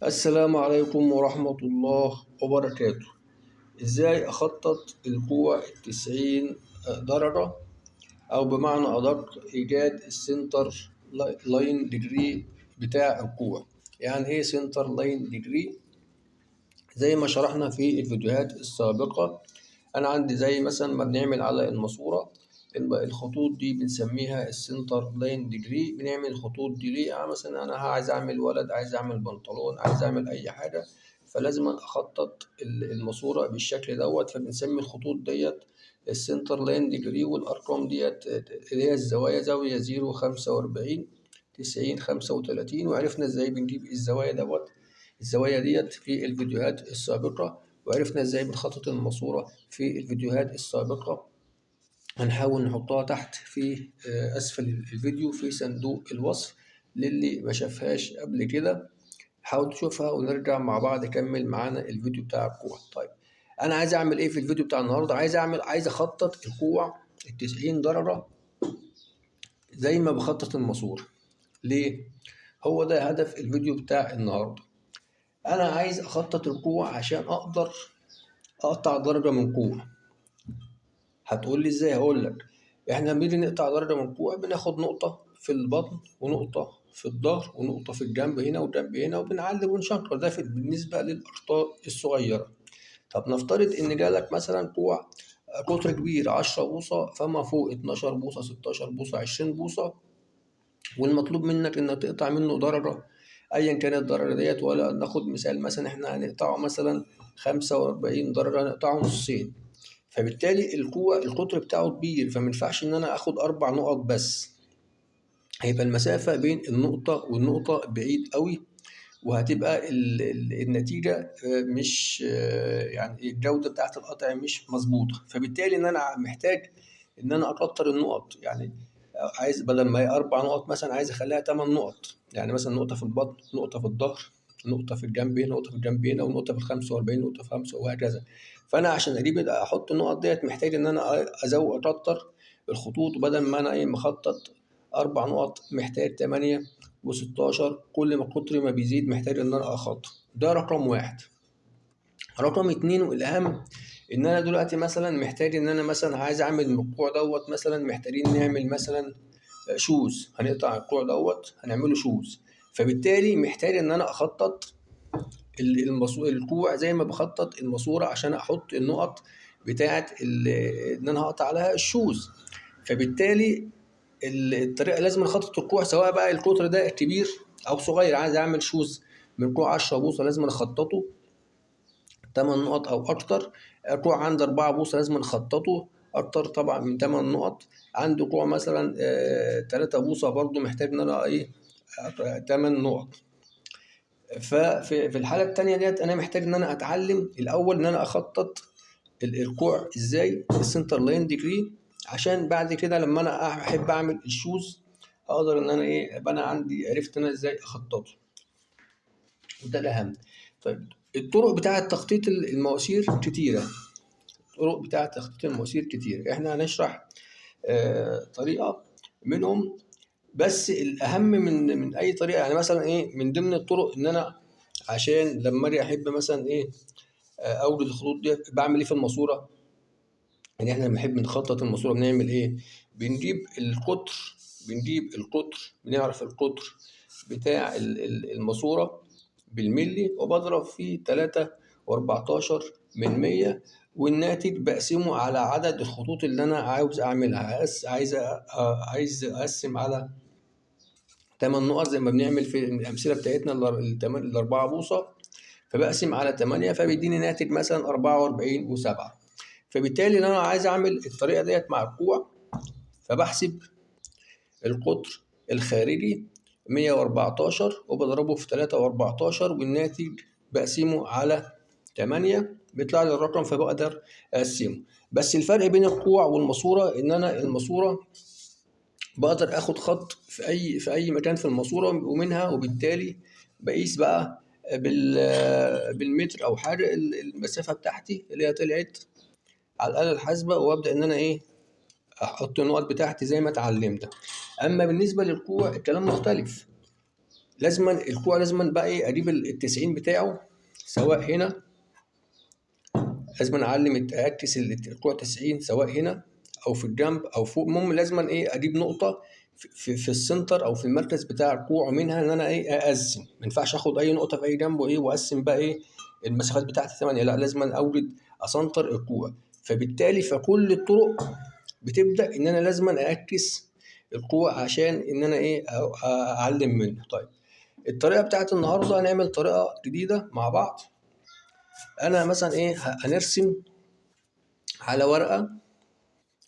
السلام عليكم ورحمة الله وبركاته. ازاي اخطط الكوع 90 درجة، او بمعنى ادق ايجاد ال center line degree بتاع الكوع؟ يعني ايه center line degree؟ زي ما شرحنا في الفيديوهات السابقة، انا عندي زي مثلا ما بنعمل على الماسورة الخطوط دي بنسميها ال center line degree. بنعمل الخطوط دي ليه؟ يعني مثلا انا عايز اعمل ولد، عايز اعمل بنطلون، عايز اعمل اي حاجة، فلازم اخطط الماسورة بالشكل دوت، فبنسمي الخطوط ديت ال center line degree، والارقام ديت اللي هي الزوايا، زاوية 0 45 90 35. وعرفنا ازاي بنجيب الزوايا دوت، الزوايا ديت في الفيديوهات السابقة، وعرفنا ازاي بنخطط الماسورة في الفيديوهات السابقة. هنحاول نحطها تحت في أسفل الفيديو في صندوق الوصف للي ما شافهاش قبل كده، حاول تشوفها ونرجع مع بعض كمل معانا الفيديو بتاع الكوع. طيب أنا عايز أعمل إيه في الفيديو بتاع النهاردة؟ عايز أخطط الكوع 90 درجة زي ما بخطط الماسورة. ليه؟ هو ده هدف الفيديو بتاع النهاردة. أنا عايز أخطط الكوع عشان أقدر أقطع درجة من كوع. هتقول لي ازاي؟ هقول لك احنا لما بنيجي نقطع درجه من كوع بناخد نقطة في البطن ونقطة في الظهر ونقطة في الجنب هنا وجنب هنا، وبنعلم ونشنكر. ده بالنسبة للاخطاء الصغيرة. طب نفترض ان جالك مثلا كوع قطر كبير 10 بوصه فما فوق، 12 بوصه، 16 بوصه، 20 بوصه، والمطلوب منك انك تقطع منه درجه ايا كانت الدرجة ديت. ولا ناخد مثال مثلا احنا هنقطعه مثلا 45 درجه، هنقطعه نصين، فبالتالي الكوع القطر بتاعه كبير، فما ينفعش ان انا اخد 4 نقط بس، هيبقى المسافة بين النقطة والنقطة بعيد قوي، وهتبقى النتيجة مش، يعني الجودة بتاعت القطع مش مظبوطة. فبالتالي ان انا محتاج ان انا اكتر النقط، يعني عايز بدل ما هي 4 نقط مثلا عايز اخليها 8 نقط، يعني مثلا نقطة في البطن، نقطة في الظهر، نقطة في الجنب هنا، نقطة في الجنب هنا، ونقطة في الخمسة وأربعين، نقطة في 5، وهكذا. فأنا عشان أجيب أحط النقط ديت محتاج إن أنا أزود أكتر الخطوط، وبدل ما أنا إيه مخطط 4 نقط محتاج 8 وستاشر، كل ما قطري ما بيزيد محتاج إن أنا أخطط. ده رقم 1. رقم 2 والأهم إن أنا دلوقتي مثلا محتاج إن أنا مثلا عايز أعمل من الكوع دوت، مثلا محتاجين نعمل مثلا shoes، هنقطع الكوع دوت هنعمله shoes، فبالتالي محتاج إن أنا أخطط الكوع زي ما بخطط الماسورة عشان أحط النقط بتاعة إن أنا هقطع عليها ال shoes. فبالتالي الطريقة لازم نخطط الكوع، سواء بقى القطر ده كبير أو صغير. عايز أعمل shoes من كوع 10 بوصة لازم أخططه 8 نقط أو أكتر. كوع عند 4 بوصة لازم نخططه أكتر طبعا من 8 نقط. عنده كوع مثلا، 3 بوصة برضو محتاج إن أنا إيه 8 نقط. ففي الحالة التانية ديت أنا محتاج إن أنا أتعلم الأول إن أنا أخطط الكوع إزاي، ال center line degree، عشان بعد كده لما أنا أحب أعمل ال shoes أقدر إن أنا إيه، أبقى أنا عندي عرفت إن أنا إزاي أخططه، وده الأهم. طيب الطرق بتاعة تخطيط المواسير كتيرة، الطرق بتاعة تخطيط المواسير كتيرة، إحنا هنشرح، طريقة منهم، بس الأهم من أي طريقة. يعني مثلا إيه من ضمن الطرق إن أنا عشان لما أجي أحب مثلا إيه، أوجد الخطوط دي بعمل إيه في الماسورة؟ يعني إحنا لما نحب نخطط الماسورة بنعمل إيه؟ بنجيب القطر، بنعرف القطر بتاع الماسورة بالملي، وبضرب فيه تلاتة وأربعتاشر من مية، والناتج بقسمة على عدد الخطوط اللي أنا عاوز أعملها. عايز أقسم على 8 نقط زي ما بنعمل في الأمثلة بتاعتنا الأربعة بوصة، فبقسم على 8، فبيديني ناتج مثلا أربعة وأربعين وسبعة. فبالتالي إن أنا عايز أعمل الطريقة ديت مع الكوع، فبحسب القطر الخارجي 114 وبضربه في 3 و14، والناتج بقسمة على 8، بيطلع لي الرقم، فبقدر أقسمه. بس الفرق بين الكوع والماسورة إن أنا الماسورة بقدر آخد خط في أي مكان في الماسورة ومنها، وبالتالي بقيس بقى بالمتر أو حاجة المسافة بتاعتي اللي هي طلعت على الآلة الحاسبة، وأبدأ إن أنا إيه أحط النقط بتاعتي زي ما اتعلمنا. أما بالنسبة للكوع الكلام مختلف. لازما الكوع لازما بقى ايه اجيب ال 90 بتاعه، سواء هنا لازما اعلم اعكس الكوع 90 سواء هنا او في الجنب او فوق. المهم لازما ايه اجيب نقطة في ال center او في المركز بتاع الكوع، ومنها ان انا ايه اقسم. ما ينفعش اخد اي نقطة في اي جنب وايه واقسم بقى ايه المسافات بتاعتي 8، لا لازما اوجد اسنتر الكوع. فبالتالي فكل الطرق بتبدا ان انا لازما اعكس الكوع عشان ان انا ايه اعلم منه. طيب الطريقة بتاعت النهارده هنعمل طريقه جديدة مع بعض. انا مثلا ايه هنرسم على ورقة،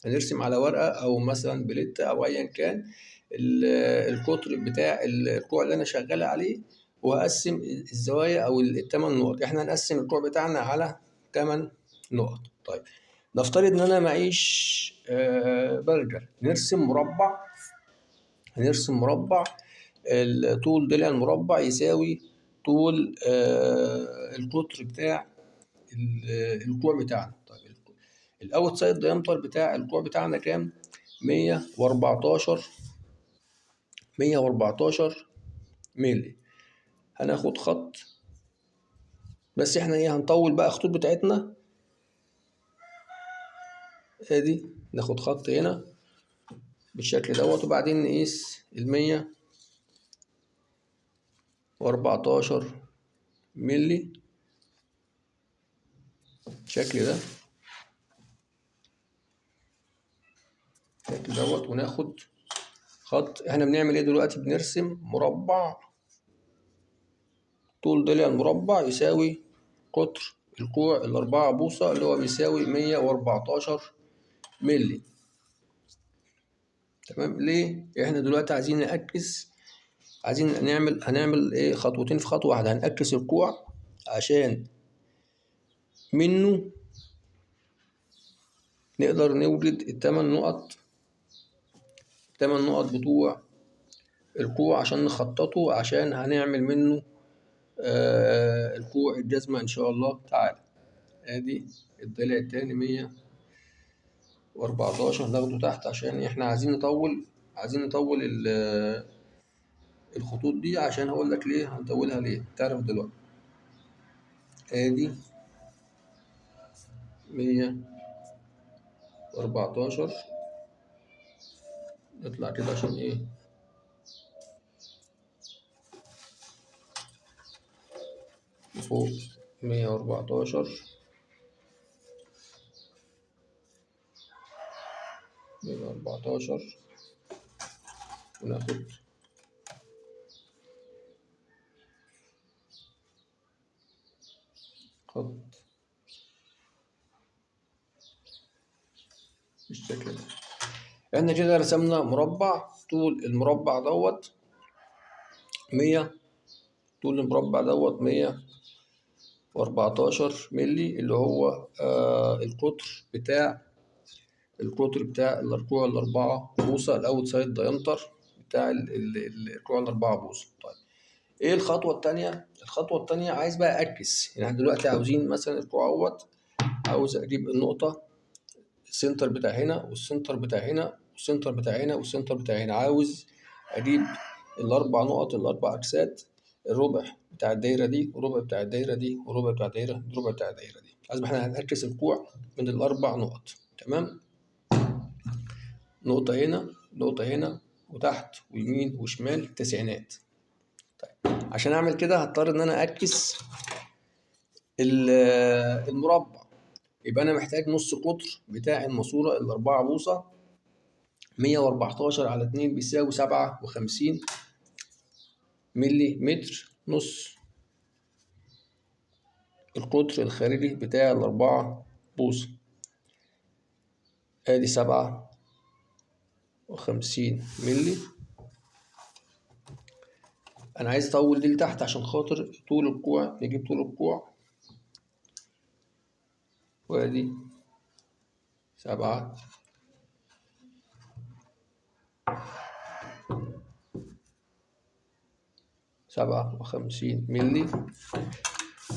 هنرسم على ورقة او مثلا بليته او ايا كان القطر بتاع الكوع اللي انا شغال عليه، وهقسم الزوايا او الثمان نقط. احنا هنقسم الكوع بتاعنا على 8 نقط. طيب نفترض ان انا معيش برجل، نرسم مربع. هنرسم مربع طول ضلع المربع يساوي طول القطر بتاع الكوع بتاعنا. طيب ال outside diameter بتاع الكوع بتاعنا كام؟ 114 مللي. هناخد خط، بس احنا ايه هنطول بقى الخطوط بتاعتنا. ادي ناخد خط هنا بالشكل دوت، وبعدين نقيس 114 مللي بالشكل ده، بالشكل دوت، وناخد خط. احنا بنعمل ايه دلوقتي؟ بنرسم مربع، طول ضلع المربع يساوي قطر الكوع 4 بوصة اللي هو بيساوي 114 مللي. تمام. ليه؟ احنا دلوقتي عايزين نعكس، عايزين نعمل، هنعمل ايه خطوتين في خطوة واحدة. هنعكس الكوع عشان منه نقدر نوجد التمن نقط، التمن نقط بتوع الكوع عشان نخططه، عشان هنعمل منه الكوع الجزمة إن شاء الله تعالى. ادي الضلع التاني 114 ناخده تحت عشان احنا عايزين نطول، عايزين نطول الخطوط دي، عشان هقول لك ليه هنطولها ليه، تعرف دلوقتي. ادي 114، نطلع كده عشان ايه فوق 114، 114، وناخد خط بالشكل ده. احنا كده رسمنا مربع، طول المربع دوت 100، طول المربع دوت 114 مللي اللي هو القطر بتاع، القطر بتاع الكوع 4 بوصة، ال outside diameter بتاع الكوع 4 بوصة. طيب ايه الخطوة التانية؟ الخطوة التانية عايز بقى اعكس. يعني احنا دلوقتي عاوزين مثلا الكوع اهوت، عاوز اجيب النقطة ال center بتاع هنا وال center بتاع هنا وال center بتاع هنا وال center بتاع هنا. عاوز اجيب الاربع نقط، الاربع اكسات، الربع بتاع الدايرة دي وربع بتاع الدايرة دي وربع بتاع الدايرة وربع بتاع الدايرة دي. لازم احنا هنعكس الكوع من الاربع نقط. تمام. نقطة هنا، نقطة هنا، وتحت ويمين وشمال تسعينات. طيب عشان اعمل كده هضطر ان انا اعكس المربع. يبقى انا محتاج نص قطر بتاع الماسورة 4 بوصة، 114 على 2 بيساوي 57 ملي متر، نص القطر الخارجي بتاع 4 بوصة. ادي 57 ملي. انا عايز اطول دي لتحت عشان خاطر طول الكوع، نجيب طول الكوع، وادي 7 57 ملي،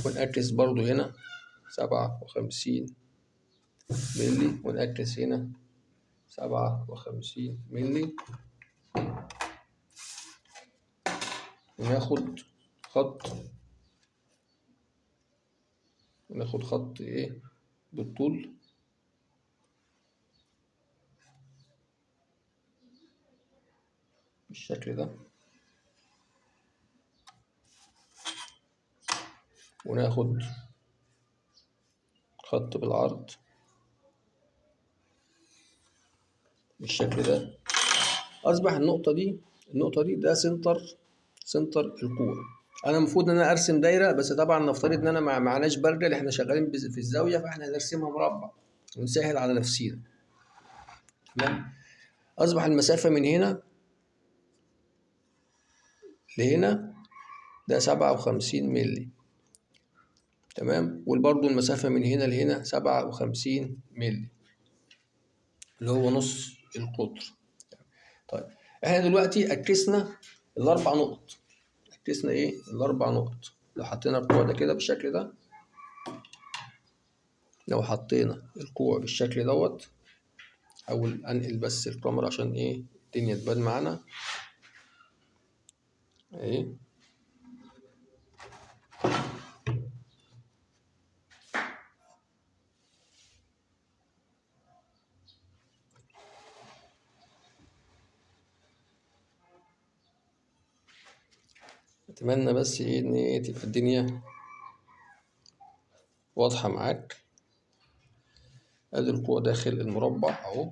ونعكس برضو هنا 57 ملي، ونعكس هنا 57 ملي. وناخد خط، وناخد خط ايه بالطول بالشكل ده، وناخد خط بالعرض بالشكل ده. اصبح النقطة دي، النقطة دي ده center الكوع. انا المفروض ان انا ارسم دايرة، بس طبعا نفترض ان انا معناش برجل، احنا شغالين في الزاوية، فاحنا هنرسمها مربع ونسهل على نفسينا. تمام. اصبح المسافة من هنا لهنا ده 57 مللي. تمام. وبرضه المسافة من هنا لهنا 57 مللي اللي هو نص القطر. طيب احنا دلوقتي اكسنا الاربع نقط، اكسنا ايه؟ الاربع نقط. لو حطينا الكوع ده كده بالشكل ده، لو حطينا الكوع بالشكل دوت، اول انقل بس الكاميرا عشان ايه الدنيا تبان معانا اهي. اتمنى بس ايه ان إيه تبقى الدنيا واضحة معاك. ادي الكوع داخل المربع اهو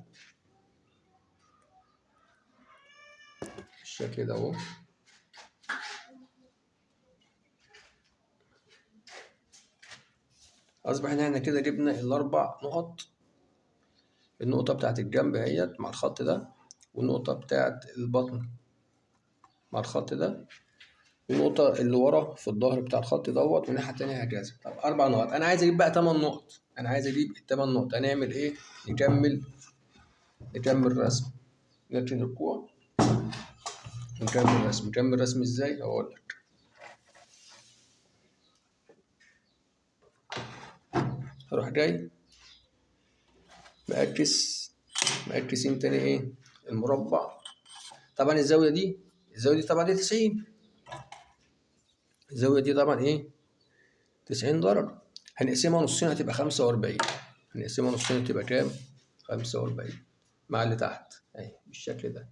بالشكل ده اهو. اصبح ان احنا كده جبنا الاربع نقط، النقطة بتاعت الجنب اهيت مع الخط ده، والنقطة بتاعت البطن مع الخط ده، والنقطة اللي ورا في الظهر بتاع الخط دوت، والناحية التانية هكذا. طب 4 نقط، أنا عايز أجيب بقى 8 نقط، أنا عايز أجيب ال8 نقط. هنعمل إيه؟ نكمل رسم، نركن الكوع ونكمل رسم. نكمل رسم إزاي؟ هقول لك. هروح جاي مأكسين تاني إيه؟ المربع. طبعا الزاوية دي، الزاوية دي طبعا دي 90، الزاوية دي طبعا ايه 90 درجة، هنقسمها نصين هتبقى 45، هنقسمها نصين هتبقى كام؟ 45 مع اللي تحت اهي بالشكل ده.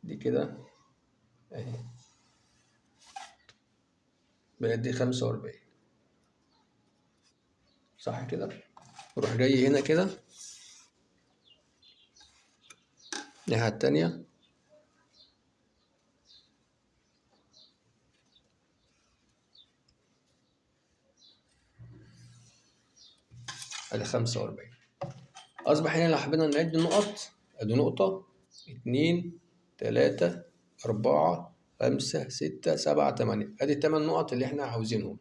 دي كده اهي بقت دي 45 صح كده. نروح جاي هنا كده الناحية التانية، ادي 45. اصبح هنا لو حبينا نعد النقط، ادي نقطة، 2 3 4 5 6 7 8، ادي ال8 نقط اللي احنا عاوزينهم،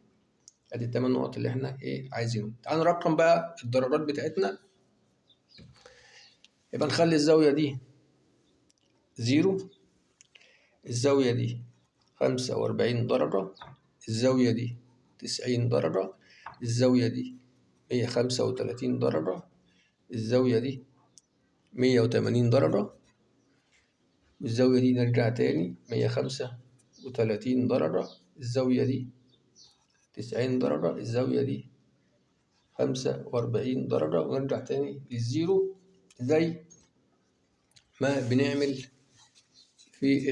ادي ال8 نقط اللي احنا ايه عايزينهم. تعال نرقم بقى الدرجات بتاعتنا. يبقى نخلي الزاوية دي 0، الزاوية دي 45 درجة، الزاوية دي 90 درجة، الزاوية دي 135 درجة، الزاوية دي 180 درجة، والزاوية دي نرجع تاني 135 درجة، الزاوية دي 90 درجة، الزاوية دي 45 درجة، ونرجع تاني للزيرو زي ما بنعمل في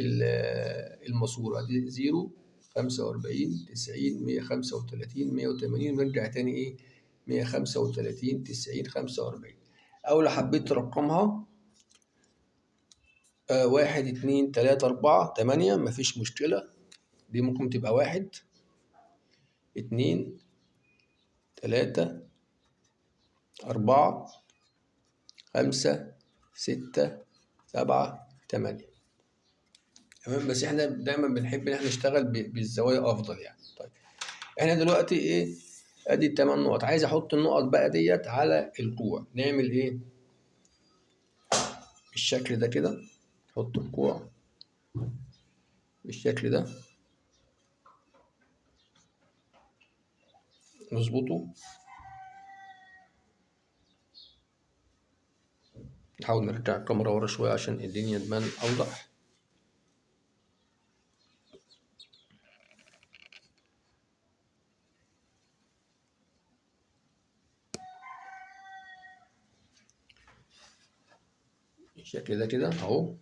الماسورة دي 0 45 90 135 180، ونرجع تاني ايه 135 90 45. أو لو حبيت ترقمها 1 2 3 4 8 مفيش مشكلة، دي ممكن تبقى 1 2 3 4 5 6 7 8. تمام. بس احنا دايما بنحب ان احنا نشتغل بالزوايا افضل يعني. طيب احنا دلوقتي ايه، ادي ال8 نقط، عايز احط النقط بقى ديت على الكوع. نعمل ايه؟ بالشكل ده كده، نحط الكوع بالشكل ده، نظبطه نحاول نرجع الكاميرا ورا شوية عشان الدنيا تبان أوضح. بالشكل ده كده اهو،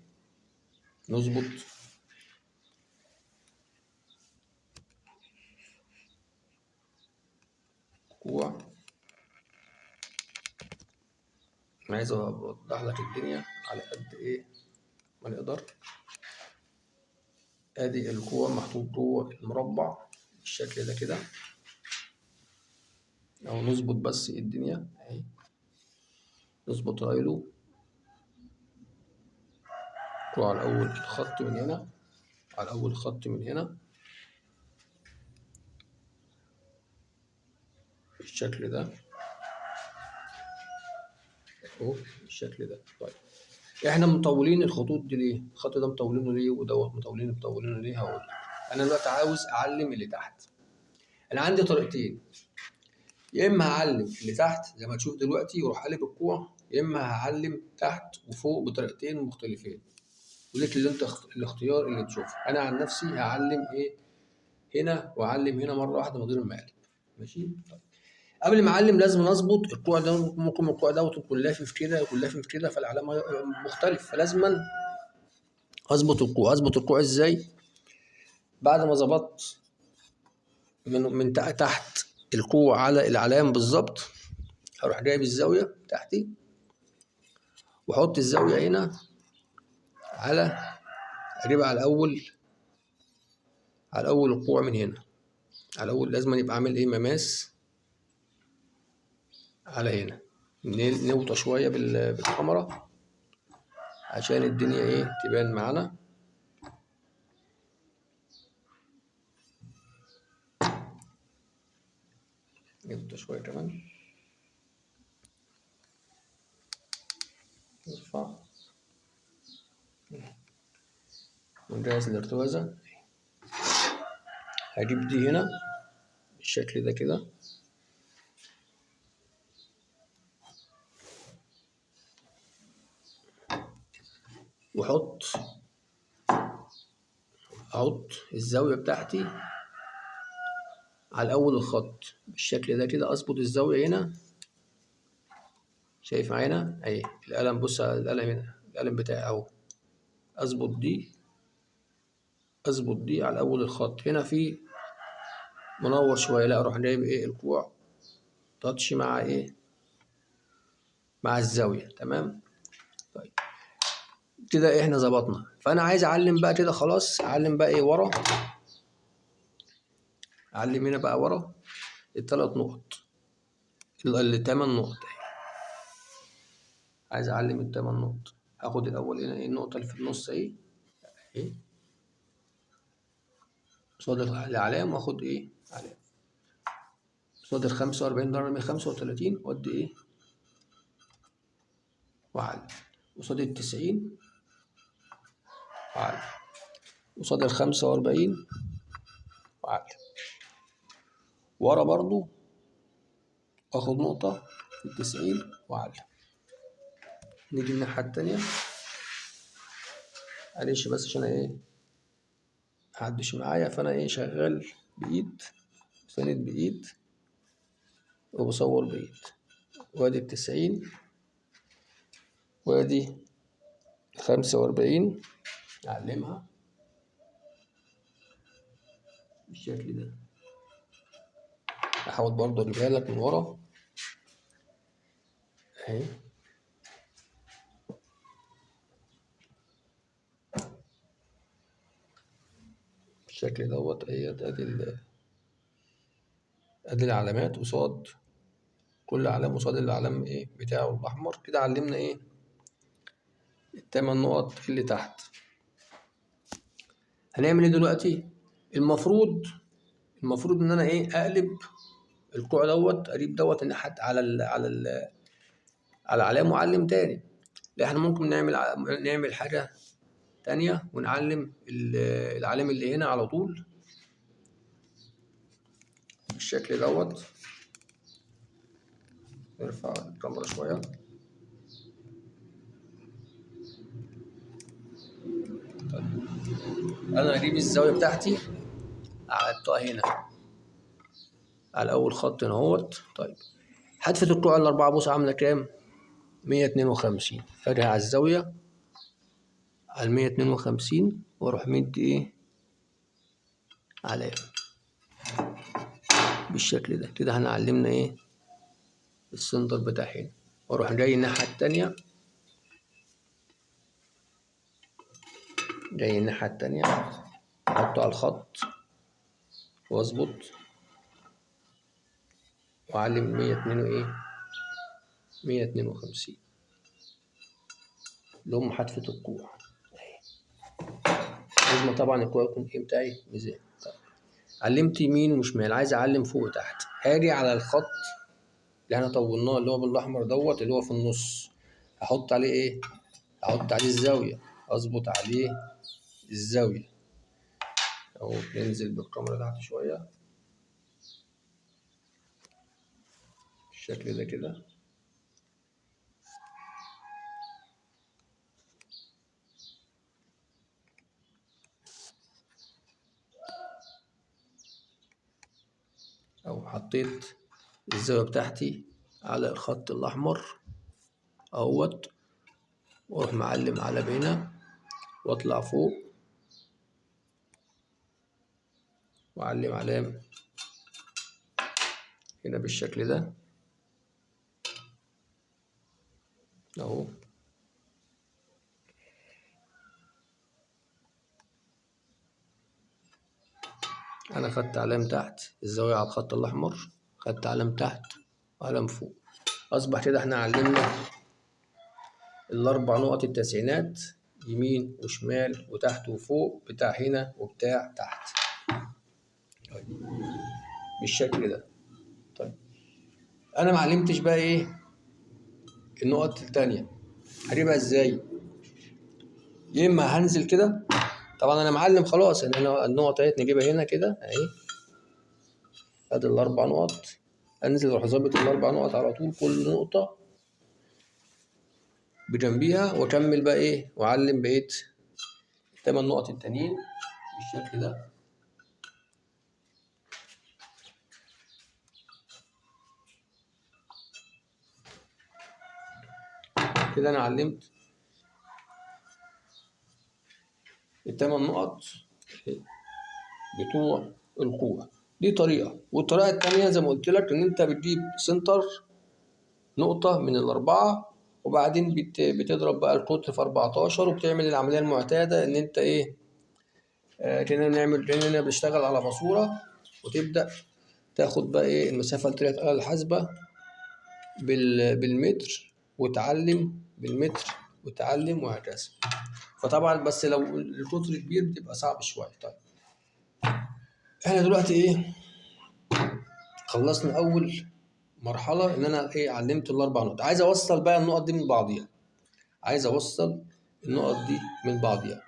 نظبط كوع. انا عايز اوضح لك الدنيا على قد ايه ما نقدر. ادي الكوع محطوط جوه المربع بالشكل ده كده اهو، نظبط بس الدنيا اهي، نظبط رايله كوع على اول الخط من هنا، على اول خط من هنا بالشكل ده اهو، بالشكل ده. طيب احنا مطولين الخطوط دي ليه؟ الخط ده مطولينه ليه؟ ودوت مطولينه ليه؟ هقول لك. انا دلوقتي عاوز اعلم اللي تحت. انا عندي طريقتين، يا اما هعلم اللي تحت زي ما تشوف دلوقتي واروح قالب الكوع، يا اما هعلم تحت وفوق بطريقتين مختلفين، وليك اللي انت الاختيار اللي تشوفه. انا عن نفسي هعلم ايه هنا واعلم هنا مرة واحدة من غير ما اقلب. ماشي. طيب قبل ما اعلم لازم اظبط الكوع ده، ممكن الكوع دوت يكون لافف كده يكون لافف كده، فالعلامه مختلف، فلازما اظبط الكوع. اظبط الكوع ازاي؟ بعد ما ظبطت من تحت الكوع على العلام بالظبط، هروح جايب الزاوية بتاعتي واحط الزاوية هنا على، اجيبها على اول، على اول الكوع من هنا، على اول. لازم يبقى عامل ايه؟ مماس على هنا. نوطى شوية بالكاميرا عشان الدنيا ايه تبان معانا. نوطى شوية كمان، نرفع ونجهز الارتوازة. هجيب دي هنا بالشكل ده كده، واحط احط الزاوية بتاعتي على اول الخط بالشكل ده كده، اظبط الزاوية هنا. شايف معانا اهي القلم، بص على القلم هنا، القلم بتاعي اهو، اظبط دي، اظبط دي على اول الخط. هنا في منور شوية، لا اروح جايب ايه الكوع تاتش مع ايه، مع الزاوية. تمام. طيب كده احنا ظبطنا. فانا عايز اعلم بقى كده، خلاص اعلم بقى ايه ورا، اعلم هنا بقى ورا الثلاث نقط، الثمان نقط اهي. عايز اعلم الثمان نقط. هاخد الاول هنا ايه النقطة اللي في النص اهي، اهي قصاد العلام، واخد ايه علام قصاد ال 45 درجه من 35، وادي ايه واعلم قصاد ال 90 واعلم قصاد ال 45 واعلم ورا برضو، اخد نقطة في 90 واعلم. نيجي الناحية التانية، معلش بس عشان ايه محدش معايا، فانا ايه شغال بايد، ساند بايد وبصور بايد. وادي 90 وادي 45، نعلمها بالشكل ده. احاول برضو اجيبها لك من ورا اهي. بالشكل دوت اهي. ادي العلامات قصاد كل علامة، قصاد العلام ايه بتاعه الاحمر كده. علمنا ايه التمن نقط اللي تحت. هنعمل ايه دلوقتي؟ المفروض ان انا ايه اقلب الكوع دوت، قريب دوت الناحية على ال على ال على علام وعلم تاني. لا احنا ممكن نعمل حاجة تانية ونعلم العلام اللي هنا على طول بالشكل دوت. نرفع الكاميرا شوية. طيب انا هجيب الزاوية بتاعتي احطها هنا على اول خط هنا اهوت. طيب حدفة الكوع ال4 بوصة عاملة كام؟ 152. فاجي على الزاوية على 152 واروح مدي ايه؟ علامة بالشكل ده كده. احنا علمنا ايه؟ ال center بتاع هنا. واروح جاي الناحية التانية، جاي الناحية التانية احطه على الخط واظبط واعلم 102 وايه؟ 152 اللي هم حدفة الكوع اهي. لازم طبعا الكوع يكون ايه بتاعي؟ ميزان. طيب علمت يمين وشمال، عايز اعلم فوق وتحت. هاجي على الخط اللي احنا طولناه اللي هو بالاحمر دوت اللي هو في النص، احط عليه ايه؟ احط عليه الزاوية، اظبط عليه الزاوية اهو. ننزل بالكاميرا تحت شوية بالشكل ده كده. او حطيت الزاوية بتاعتي على الخط الأحمر اهوت، واروح معلم على هنا واطلع فوق واعلم علامة هنا بالشكل ده اهو. انا خدت علامة تحت الزاوية على الخط الاحمر، خدت علامة تحت وعلامة فوق. اصبح كده احنا علمنا الاربع نقط التسعينات، يمين وشمال وتحت وفوق، بتاع هنا وبتاع تحت. طيب بالشكل ده. طيب انا ما علمتش بقى ايه النقط التانية، هجيبها ازاي؟ يا اما هنزل كده، طبعا انا معلم خلاص ان انا النقط اهي نجيبها هنا كده اهي، ادي الاربع نقط، انزل اروح ظابط الاربع نقط على طول، كل نقطة بجنبيها، واكمل بقى ايه واعلم بقية الثمان نقط التانيين بالشكل ده. كده انا علمت الثمان نقط بتوع القوة. دي طريقة. والطريقة التانية زي ما قلت لك ان انت بتجيب سنتر نقطة من الأربعة، وبعدين بتضرب بقى القطر في 14، وبتعمل العملية المعتادة ان انت ايه، كأننا بنعمل، كأننا بنشتغل على ماسورة، وتبدأ تاخد بقى ايه المسافة اللي طلعت على الحاسبة بالمتر، وتعلم بالمتر وتعلم وهكذا. فطبعا بس لو القطر كبير بتبقى صعب شوية. طيب احنا دلوقتي ايه خلصنا اول مرحلة، ان انا ايه علمت الاربع نقط. عايز اوصل بقى النقط دي من بعضيها، عايز اوصل النقط دي من بعضيها.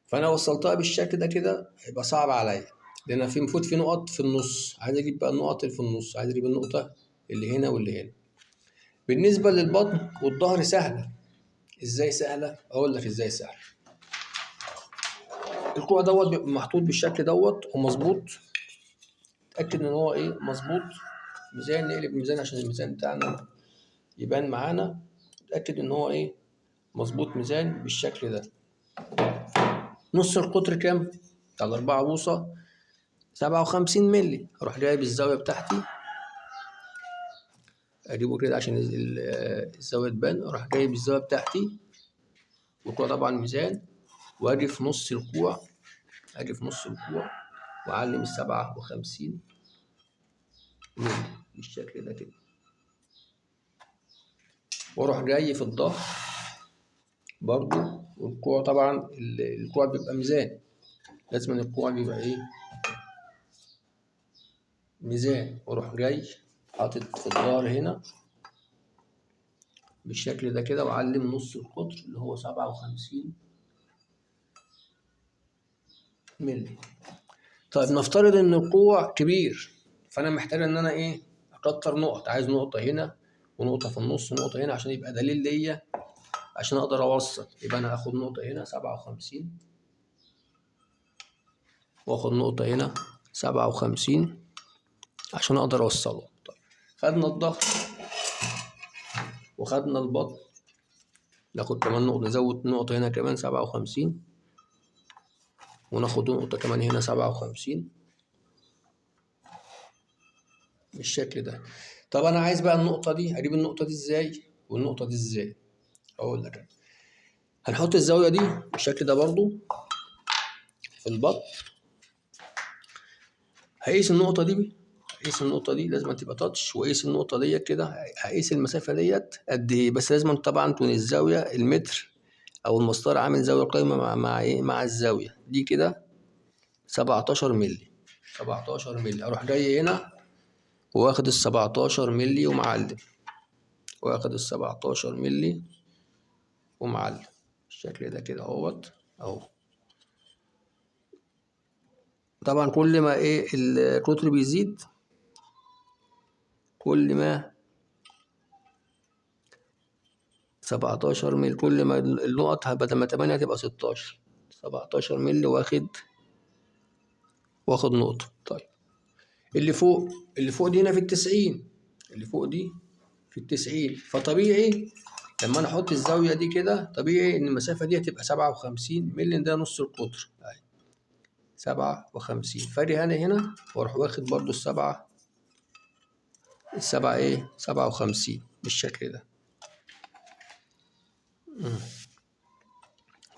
فانا وصلتها بالشكل ده كده هيبقى صعب عليا، لان في المفروض في نقط في النص، عايز اجيب بقى النقط اللي في النص، عايز اجيب النقطة اللي هنا واللي هنا. بالنسبة للبطن والظهر سهلة. ازاي سهلة؟ اقول لك ازاي سهلة. الكوع دوت بيبقى محطوط بالشكل دوت ومظبوط، اتاكد ان هو ايه مظبوط. ميزان، نقلب الميزان عشان الميزان بتاعنا يبان معانا. اتاكد ان هو ايه مظبوط ميزان بالشكل ده. نص القطر كام؟ بتاع 4 بوصة 57 مللي. اروح جايب الزاوية بتاعتي اجيبه كده عشان الزاوية تبان. اروح جايب الزاوية بتاعتي والكوع طبعا ميزان، واجي في نص الكوع، اجي في نص الكوع واعلم 57 مللي بالشكل ده كده. واروح جاي في الظهر برضو، والكوع طبعا الكوع بيبقى ميزان، لازم الكوع بيبقى ايه ميزان. واروح جاي حاطط في الظهر هنا بالشكل ده كده، واعلم نص القطر اللي هو 57 مللي. طيب نفترض ان الكوع كبير، فانا محتاج ان انا ايه اكتر نقط، عايز نقطة هنا ونقطة في النص ونقطة هنا عشان يبقى دليل ليا عشان اقدر اوصل. يبقى انا هاخد نقطة هنا 57، واخد نقطة هنا 57 عشان اقدر اوصله. طيب خدنا الظهر وخدنا البطن، ناخد كمان نقطة، نزود نقطة هنا كمان 57، وناخد نقطة كمان هنا 57 بالشكل ده. طب انا عايز بقى النقطة دي، اجيب النقطة دي ازاي والنقطة دي ازاي؟ اقول لك هنحط الزاوية دي بالشكل ده برضو في البطن. هقيس النقطة دي، هقيس النقطة دي لازم تبقى تاتش، واقيس النقطة ديت كده، هقيس المسافة ديت قد ايه، بس لازم طبعا تكون الزاوية المتر او المسطرة عامل زاوية قايمة مع ايه، مع الزاوية دي كده 17 مللي، 17 مللي. اروح جاي هنا واخد ال 17 مللي ومعلم، واخد ال 17 مللي ومعلم بالشكل ده كده اهوت اهو. طبعا كل ما ايه القطر بيزيد كل ما 17 مللي، كل ما النقط بدل ما 8 هتبقى 16، 17 مللي واخد نقطة. طيب اللي فوق، اللي فوق دي هنا في 90، اللي فوق دي في 90، فطبيعي لما انا احط الزاوية دي كده طبيعي ان المسافة دي هتبقى 57 مللي، ده نص القطر اهي 57. فاجي انا هنا واروح واخد برضو السبعة ايه 57 بالشكل ده،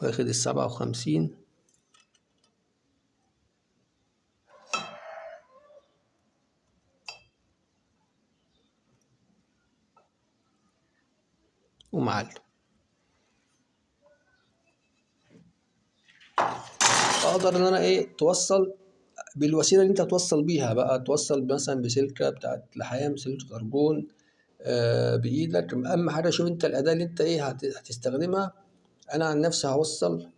واخد 57 ومعلم. اقدر ان انا ايه توصل بالوسيله اللي انت توصل بيها بقى، توصل مثلا بسلكه بتاعت لحام، سلكه ارجون، بايدك. اهم حاجة شوف انت الاداة اللي انت ايه هتستخدمها. انا عن نفسي هوصل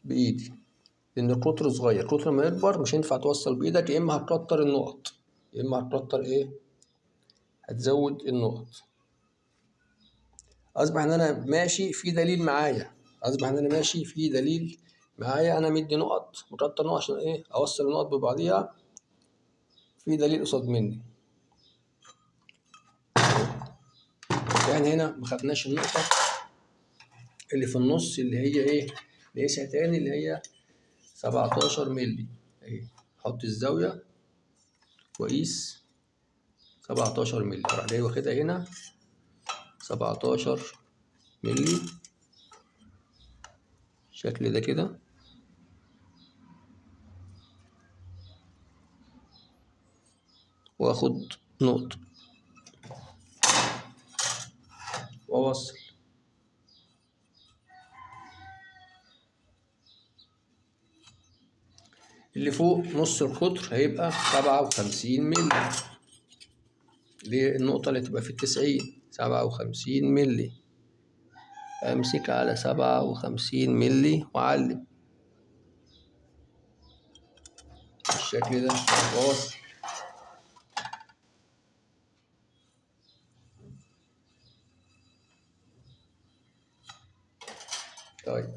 بايدي لان القطر صغير، القطر ما يكبر مش هينفع توصل بايدك، يا اما هتكتر النقط، يا اما هتكتر ايه، هتزود النقط. اصبح ان انا ماشي في دليل معايا، اصبح ان انا ماشي في دليل معايا، انا مدي نقط مكتر نقط عشان ايه اوصل النقط ببعضيها، في دليل قصاد مني. يعني هنا ما خدناش النقطة اللي في النص اللي هي ايه نقيسها تاني اللي هي 17 مللي اهي، احط الزاوية واقيس 17 مللي، اروح جاي واخدها هنا 17 مللي الشكل ده كده، واخد نقطة واوصل. اللي فوق نص القطر هيبقى 57 مللي، دي النقطة اللي تبقى في 90، 57 مللي. امسك على 57 مللي واعلم بالشكل ده واوصل. طيب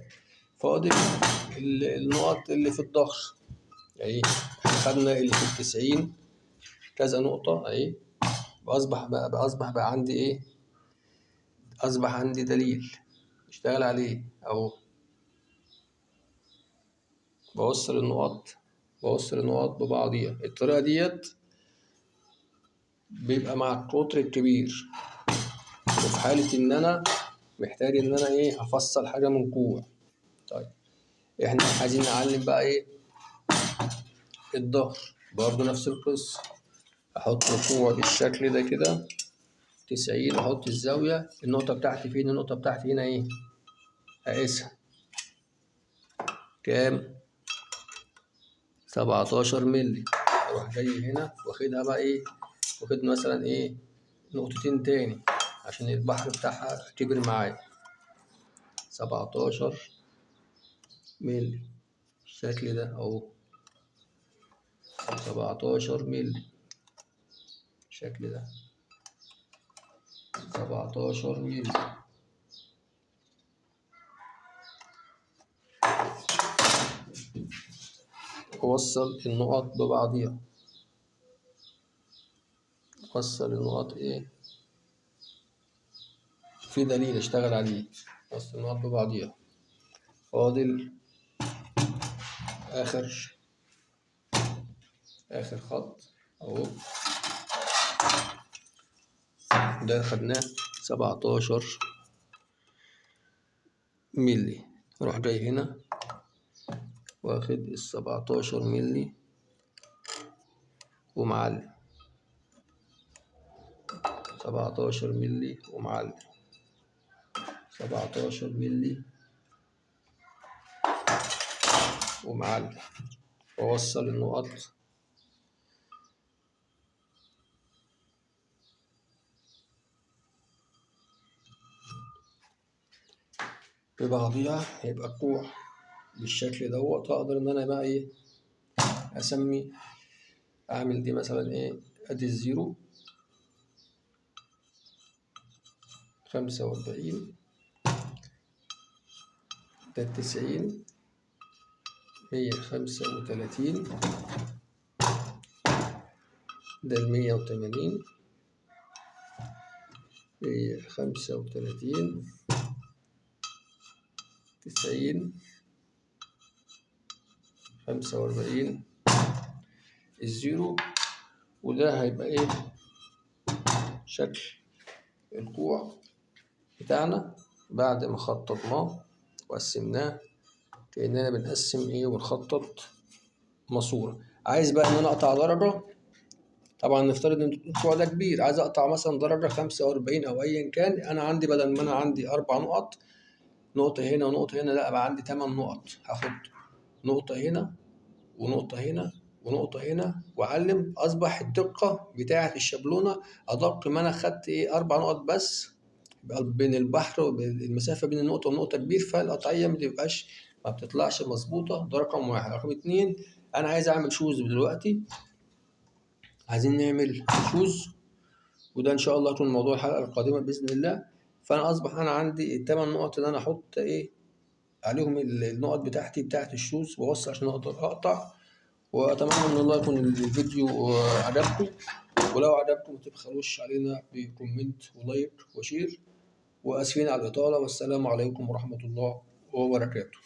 فاضل النقط اللي في الظهر اهي، احنا خدنا اللي في 90 كذا نقطة اهي، اصبح بقى عندي ايه، اصبح عندي دليل اشتغل عليه اهو. بوصل النقط، بوصل النقط ببعضيها. الطريقة ديت بيبقى مع القطر الكبير، وفي حالة ان انا محتاج ان انا ايه هفصل حاجة من كوع. طيب احنا عايزين نعلم بقى ايه الظهر، برضو نفس القصة، احط الكوع بالشكل ده كده 90، احط الزاوية، النقطة بتاعتي فين؟ النقطة بتاعتي هنا ايه، اقيسها كام، 17 مللي. اروح جاي هنا واخدها بقى ايه، واخد مثلا ايه نقطتين تاني عشان البحر بتاعها كبر معايا، 17 مللي بالشكل ده اهو، 17 مللي بالشكل ده، 17 مللي. ووصل النقط ببعضيها، وصل النقط ايه في دليل اشتغل عليه، وصل النقط ببعضيها. فاضل اخر خط اهو، ده خدناه 17 ملي. اروح جاي هنا واخد 17 ملي ومعلم، 17 ملي ومعلم، 17 ملي ومعلم، واوصل النقط ببعضيها. هيبقى الكوع بالشكل دوت. هقدر ان انا بقى ايه اسمي، اعمل دي مثلا ايه، ادي ال zero 45، ده 90، 135، ده 180، 135، 90، 45، ال zero. وده هيبقى ايه شكل الكوع بتاعنا بعد ما خططناه وقسمناه كأننا بنقسم ايه ونخطط ماسورة. عايز بقى ان انا اقطع درجة، طبعا نفترض ان الكوع ده كبير، عايز اقطع مثلا درجة 45 او ايا كان. انا عندي بدل ما انا عندي 4 نقط، نقطة هنا ونقطة هنا، لا بقى عندي 8 نقط. هاخد نقطة هنا ونقطة هنا ونقطة هنا وأعلم. أصبح الدقة بتاعة الشابلونة أدق ما أنا خدت إيه 4 نقط بس، يبقى بين البحر والمسافة بين النقطة والنقطة كبير، فالقطعية ما بتبقاش ما بتطلعش مظبوطة. ده رقم 1. رقم 2، أنا عايز أعمل shoes دلوقتي، عايزين نعمل shoes، وده إن شاء الله يكون موضوع الحلقة القادمة بإذن الله. فأنا أصبح أنا عندي ال8 نقط اللي أنا أحط إيه عليهم النقط بتاعتي بتاعت ال shoes وأوصل عشان أقدر أقطع. وأتمنى إن الله يكون الفيديو عجبكم، ولو عجبكم ما تبخلوش علينا ب comment و like و share، وآسفين على الإطالة، والسلام عليكم ورحمة الله وبركاته.